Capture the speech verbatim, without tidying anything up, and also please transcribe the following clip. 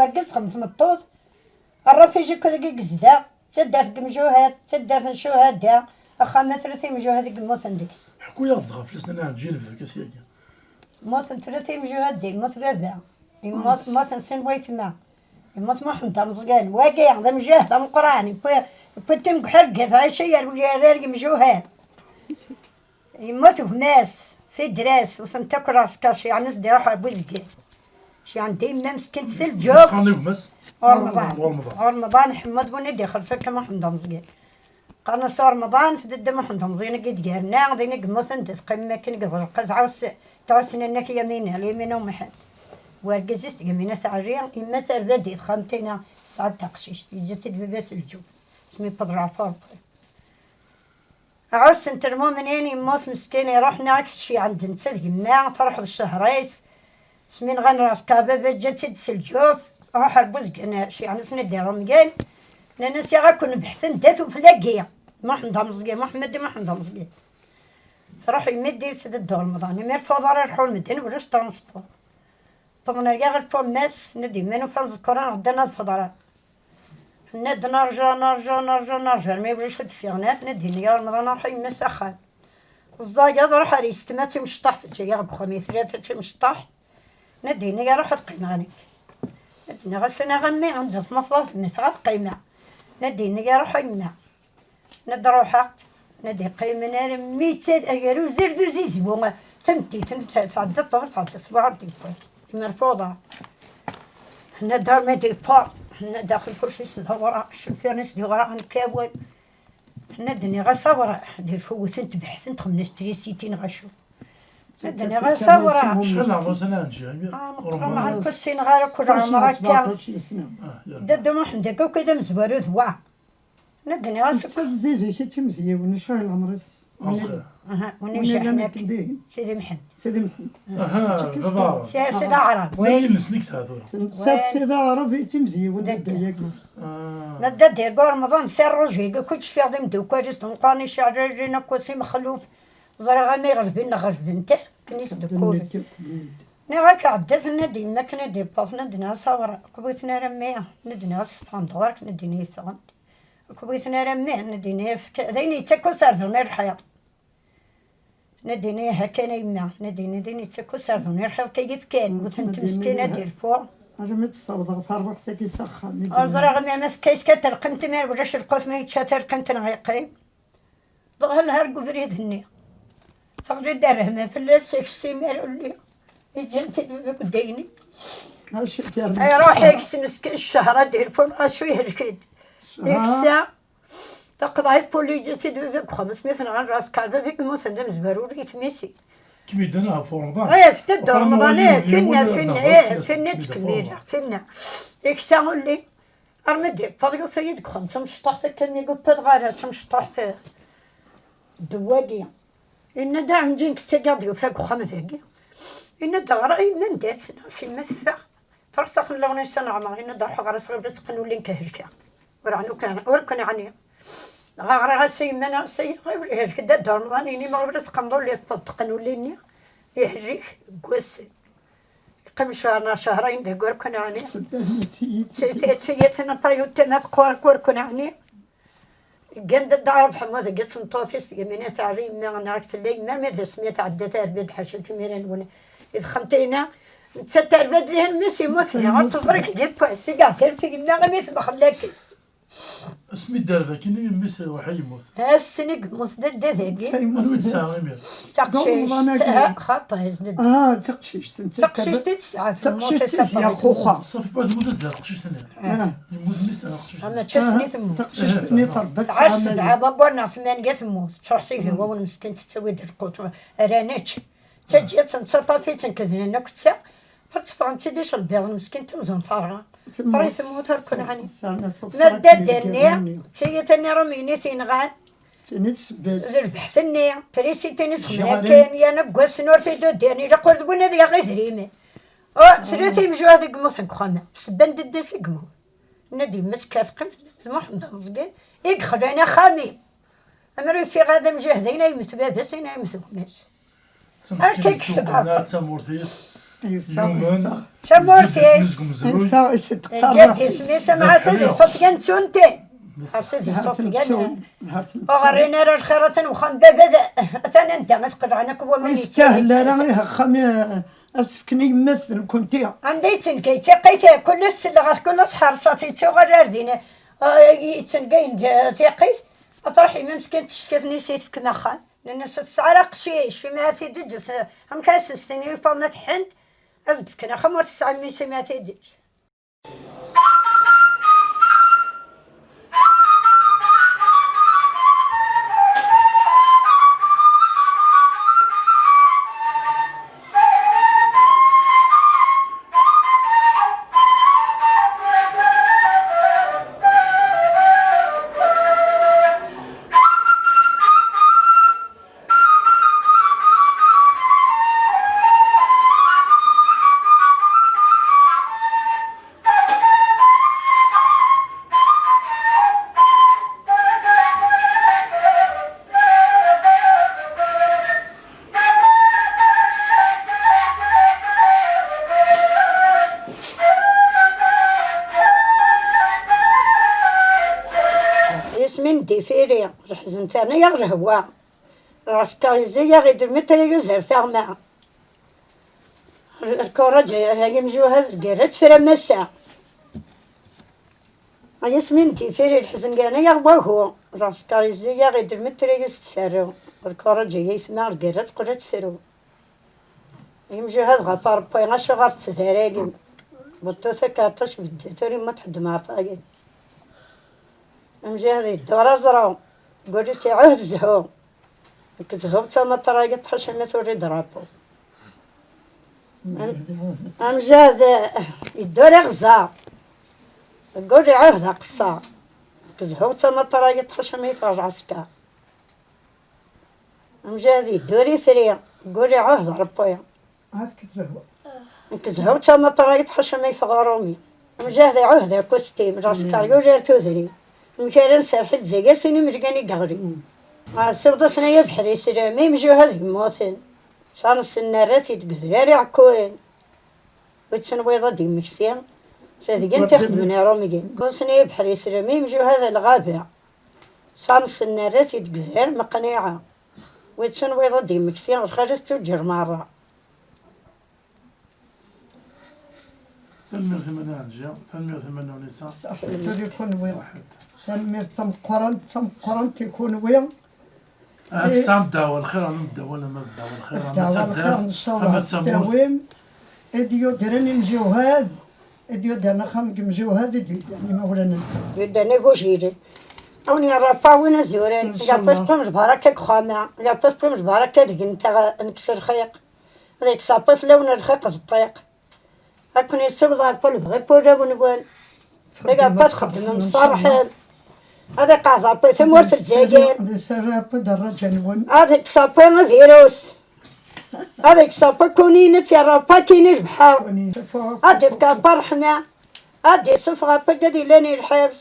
Agi txem tmeṭṭut, rrafij akk dagi yezdeɣ, d taddart n yimjuhad, d taddart n ccuhada, axxam-a tlata imjuhad i yemmuten deg-s. Ḥku-yaɣ-d dɣa fell-as, nnan Ɛeǧǧil bduk-as yagi. Mmuten tlata imjuhad, yemmut baba, yemmut, mmuten sin waytma, yemmut Muḥend Ameẓyan, wagi d amjahed ameqqran, yewwi, yewwi-d timgeḥḥert gar tɛica yerra ar yimjuhad. Yemmut gma-s, Fidras, wten-t akk lɛesker, ceyyɛen-as-d iruḥ ar Buzgan. Ceyyɛen-d yemma meskint s lǧuf. Qqaren i gma-s? Urmeḍan. Urmeḍan. Urmeḍan, Ḥemmu d win i d-ixelf akka Muḥend Ameẓyan. Qqaren-as Urmeḍan, f dedda Muḥend Ameẓyan i d-yerna, din i yemmuten, d teqqimem akken deg Ḍelqa, tɛuss, tɛuss nanna-k Yamina, Yamina Umḥend. Wergaz-is d Yamina Teɛri, yemma terba-d i texxamt-ina, tesɛa-d taqcict, yeǧǧa-tt-id baba-s lǧuf. Asmi yewweḍ leɛfur. Ɛussen-t lmumnin, yemmut meskin, iruḥ nniɣ-ak tceyyɛen-d netta d yemma, truḥ d ccehṛ-is. Asmi nɣan lɛesker baba, ǧǧa-tt-id s lǧuf, truḥ ar Buzgan, ceyyɛen-asen-id irumyen. Nnan-as, yaɣ-aken beḥten dat uflagi. Muḥend Ameẓyan, Muḥemmed i Muḥend Ameẓyan. Truḥ yemma-d yis d Urmeḍan. Imir f uḍar iruḥ ur medden, ulac transport. Wwḍen ar yaɣ ar Pummas, nnan-d yemma n ufan ẓekkuren ɣeddan ad feḍren. Tenna-d nerǧa, nerǧa, nerǧa, nerǧa, armi ulac ur d-ffiɣen ara, tenna-d yenna-yaɣ Remḍan ruḥ a yemma s axxam. Ẓẓayeḍ, ruḥ ar yessetma d timecṭaḥt, teǧǧa-yaɣ deg uxxam i tlata d timecṭaḥt. Tenna-d yenna-yaɣ ruḥ ad qqimeɣ nekk. Ad d-nniɣ-as anaɣ a mmi, anda tmafḍeḍ, mmteɣ ad qqimeɣ. Tenna-d yenna-yaɣ ruḥ a yemma. Nna d-ruḥeɣ, nna d-iqqimen armi d agar uzir d uzizibu, d tameddit, n-, tɛedda ṭṭuhur, tɛedda ṣṣbeḥ ur d-yewwi. Imerfuḍa. Nna d armi d-yewweḍ, nna daxel kulci s d awraɣ, ccufir-is d iwraɣ n kawal. Nna d-nniɣ-as awraɣ, d irfewwten tebḥten, txemnes trisiti neɣ acu. Nna d-nniɣ-as awraɣ. Acḥal n ɛmer-is a Ɛeǧǧa? Ah, meqqren, ur ssineɣ ara, kul ɛmer akka. Dadda Muḥend akka akk d amezwaru d wa. Nna d-nniɣ-as. Netta d zik i d timezyiwin, acḥal n leɛmer-is? Aha, win ijaḥen akken. Sidi Mḥend. Sidi Mḥend. Aha, baba Ɛrab. Sidi Ɛrab. Win yelsen i yesɛa tura. Netta d Sidi Ɛrab i d timezyiwin n dadda-yagi. Ah. Nna d dadda-yagi Remḍan, si Rruj-agi, kullec fiɣ d imeddukal-is d umeqqran iceɛrarjen akk, Si Mexluf. Ẓriɣ ama iɣelben neɣ ɣelben-t, akken i sdukkulen. Nniɣ-ak ɛeddat, nna d yemma akken i d-yewweḍ, nna d-nniɣ-as awraɣ, ur k-wwiten ara mmi, nna d-nniɣ-as ffɣen-d ɣur-k, nna d-yenna-yi ffɣen-d. Ur k-wwiten ara mmi, nna d-yenna-yi efk, d ayen yettak userdun i lḥiḍ. Nna d-yenna-yi ha kan a yemma, nna d-yenna-yi d ayen yettak userdun i lḥiḍ kan yefkan, wwten-t meskin ad d-irfu. Armi d-ssawḍeɣ tarwiḥt-agi s axxam. Ur ẓriɣ ma, ma tekka-yas kan terqimt, ma ulac lqut, ma yečča terqimt neɣ yeqqim. Dɣa lhar deg ubrid-nni. Teɣli-d rrehma fell-as, ikes imar ulli. Yeǧǧa-t-id baba deg dayni. Iruḥ ikes meskin ccehr ad d-irfu, acu ihlek-d. Iksa, taqeḍɛit puli yeǧǧa-t-id baba deg uxxam, asmi t-nɣan lɛesker, baba yemmuten d amezwaru ur yetmisi. Kem-id-ana ɣef Remḍan. Eh, f-, d Remḍan, eh, finna, finna, eh, finna ttkemmileɣ, finna. Iksa ulli. Armi d-yewweḍ yufa-yi deg uxxam, d tamecṭuḥt akka mi yufa dɣa ara, d tamecṭuḥt, eh, d wagi. Yenna-d, "Ah, Ɛenǧin, d tagi i ɣ-d-yufa deg uxxam dagi." Yenna-d, "Ɣer a yemma anda-tt?" Nniɣ-as, "Yemma teffeɣ. Truḥ s axxam n Lɣnisa n Ɛmer." Yenna-d, "Ruḥ ɣer-as, ɣiwel ad teqqen ulli-nnek helkeɣ. Ur ɛni-, ur ken-, ur ken-ɛni." Dɣa ɣriɣ-as a yemma, nniɣ-as, "Ay, ɣiwel helk-d a Dda Remḍan, ini-as ɣiwel ad teqqneḍ ulli, teqqneḍ teqqen ulli-nni. Ihellik deg wass." Yeqqim cehṛ neɣ cehṛayen deg urkun ɛni. Tiyita n apryut tama teqqur deg urkun ɛni. Ggan-d Dda Ɛrab Ḥemmu deg tmeṭṭut-is, Yamina teɛri yemma neɣ tella yemma, armi d asmi tɛedda terba-d ḥaca timira-nwen. I texxamt-ina, nettat terba-d dihin, mmi-s yemmut diɣ, ur teẓri deg yiwwas, i iɛeddan fi yemma, imi temxell akken. Asmi d-terba akken, mmi-s iruḥ yemmut. Ass-nni i yemmut dadda dagi. Anwa i tesɛa imir? Taqcict. Xaṭi, dadda. Ah, taqcict. Taqcict i tesɛa, taqcict i tesɛa. Ṣafi, temmut-as d taqcict-nni. Ah. Yemmut mmi-s taqcict-nni. Ah, mačči ass-nni temmut. Taqcict-nni terba tesɛa. Tɛac sebɛa waggur neɣ tmanya temmut. Tṛuḥ s igiwawen meskin tettawi-d lqut. Ara nečč. Ttaǧǧa-tt, nettaṭṭaf-itt, nekk d nenna akk tta. Ffɣent-tt-id icelbiḍen, meskint amzun terɣa. Temmut. Ffɣet temmut, ur ken-ɛni. Ma d dadda-nni, d tiyita-nni Rumyinit yenɣan. D lbeḥt-nni, trisiti-nni txemla kan, yerna deg wass-nni ur t-id-uddan, ilaq ur d win ad yaɣ idrimen. Oh, tlata imjuhad i yemmuten deg uxxam-a, sebba n dadda-s i yemmut. Nna-d yemma-s kker teqqim, d Muḥend Ameẓyan i yexlan axxam-im. Amer ifiɣ ad amjahd, ayen ay yemmet baba-s, ayen ay yemmet gma-s. Akka i d-tessewwem tamurt-is. Yeffeɣ, yeffeɣ. Tamurt-is. Yeffeɣ, iseddeq. Ǧǧet isem-is, am ḥased iṣufgan ttunti. Ḥased iṣufgan. Ur ɣrin ara lxirat n uxxam baba, atan anda i tqelɛen akk waman. Ur yestahel ara, ih, axxam, eh, ad s-t-fken i yemma-s d nekkenti. Anda yettenga tiqqit, kul ass selleɣ-as, kul ass ḥerṣeɣ-t, yettuɣal ar din. Eh, yettenga-yen-d, eh, tiqqit. Ad truḥ yemma meskint teckat-nni s i tefkem axxam. Nnan-as ur tesɛi ara aqcic, imi ad t-id-teǧǧ, amek ad s-tini i Faḍma tḥent, ad s-d-fken axxam ur tesɛi mmi-s imi ad t-id-teǧǧ. Yasmin Difiri, reḥzen-ten-aɣ lehwa. Lɛesker yezzi-yaɣ-id lmitri yuzer tiɣma. Lkuraǧ ay imjuhad, lgerra tefra massa. Ay asmi n tifiri, lḥzen yerna-yaɣ wagu. Lɛesker yezzi-yaɣ-id lmitri yus-tferru. Lkuraǧ ay aytma, lgerra teqqel ad tefru. Imjuhad ɣef Ṛebbi, acuɣer tettdaragem? Beṭṭu takerṭac beddet, ur yemmut ḥedd meɛṭayen. Amjuhad yeddu ɣer aẓru, gul-is iɛuhed zhu. Deg zhu d tamaṭra yeṭṭeḥ acimi turi drapeau. Am-, amjad, eh, yeddu ar iɣẓer. Gul iɛuhed aqeṣṣer. Deg zhu d tamaṭra yeṭṭeḥ acimi yeffeɣ lɛesker. Amjad yeddu ar ifri. Gul iɛuhed Ṛebbi. Nekk zhu d tamaṭra yeṭṭeḥ acimi yeffeɣ uṛumi. Amjahd iɛuhed akustim, lɛesker yuli ar tudrin. Amek ara nserreḥ i Lezzayer sin imelgan i yeɣlin? Ɛessiɣ-d asen ay abeḥri s lami, imjuhad yemmuten. Ṣṣan-nsen nerra-t-id deg udrar iɛekkuren. Wi tenwiḍ ad d-yemmekti? Tadgen tixedmen iṛumyen. Asen ay abeḥri s lami, imjuhad a lɣaba. Ṣṣan-nsen nerra-t-id deg udrar meqniɛa. Wi tenwiḍ ad d-yemmekti? Lxalat tuǧǧal merra. Tanemmirt i Mani Ɛelǧiya, tanemmirt i Mani Unisa. Ṣaḥit i kunwi. Ṣaḥit. Tanemmirt tameqqrant, tameqqrant i kunwi. Ahat tesɛam ddeɛwa lxir, ama ddeɛwa, ama ddeɛwa lxir, ama d taddart, ama d tamurt. Ddeɛwa lxir, ncallah, ad tawim. I d-yuddren imjuhad, i d-yuddren axxam deg imjuhad, i d-yuddren imawlan-nteɣ. Yuddren igujilen. Awen yerra Ṛebbi win azuran. Ncallah. Yerra Ṛebbi lbaraka deg uxxam-a, yerra Ṛebbi lbaraka deg-nteɣ, nekkes lxiq. Ad yekkes Ṛebbi fell-awen lxiq d ṭṭiq. Ad ken-yessiweḍ ɣer lebɣi n wulawen-nwen. Ad iɛebba txeddmem tferḥem. Ad iqeɛɛed Ṛebbi tamurt n Lezzayer. Ad iserr Ṛebbi dderraǧa-nwen. Ad yekkes Ṛebbi avirus. Ad yekkes Ṛebbi akunin, ad tt-yerr Ṛebbi akin i lebḥer. Ad d-ifk Ṛebbi ṛṛeḥma. Ad d-isuffeɣ Ṛebbi ad yellan i lḥebs.